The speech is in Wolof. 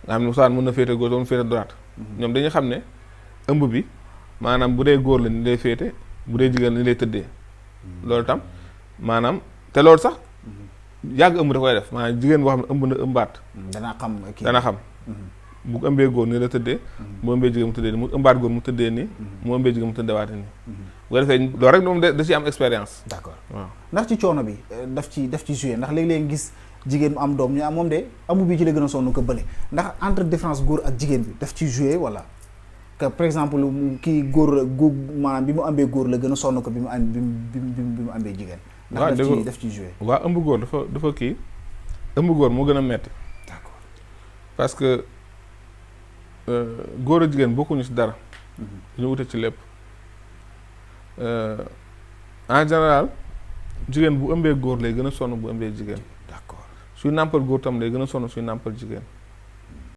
nga xam ne soit mën na féete gauche wala mu féete droite ñoom dañuy xam ne ëmb bi maanaam bu dee góor la ni lay féete bu dee jigéen ni lay tëddee loolu tam maanaam te loolu sax yàgg ëmb da koy def maanaam jigéen boo xam ne ëmb na ëmbaat dana xam bu ëmbee góor ni la tëddee mu ëmbee jigéen mu tëddee nii mu ëmbaat góor mu tëddee nii mu ëmbee jigéen mu tëddeewaate nii bu ko defee loolu rek moom da ci am expérience. d'accord waaw ndax ci coono bi daf ci joué ndax léeg-léeg gis jigéen mu am doom ñu am moom de amu bi ci la gën a sonn ko bële ndax entre différence góor ak jigéen bi daf ci joué wala que par exemple kii góor maanaam bi mu ambee góor la gën a sonn ko bi mu ambee jigéen. ndax daf ci joué. waaw ëmb góor dafa kii ëmb góor moo gën a metti. d'accord parce que góor ak jigéen bokkuñu ci dara. ñu wute ci lépp. En général jigéen bu ëmbee góor lay gën a sonn bu ëmbee jigéen. d'accord suy nàmpal góor tam lay gën a sonn suy nàmpal jigéen.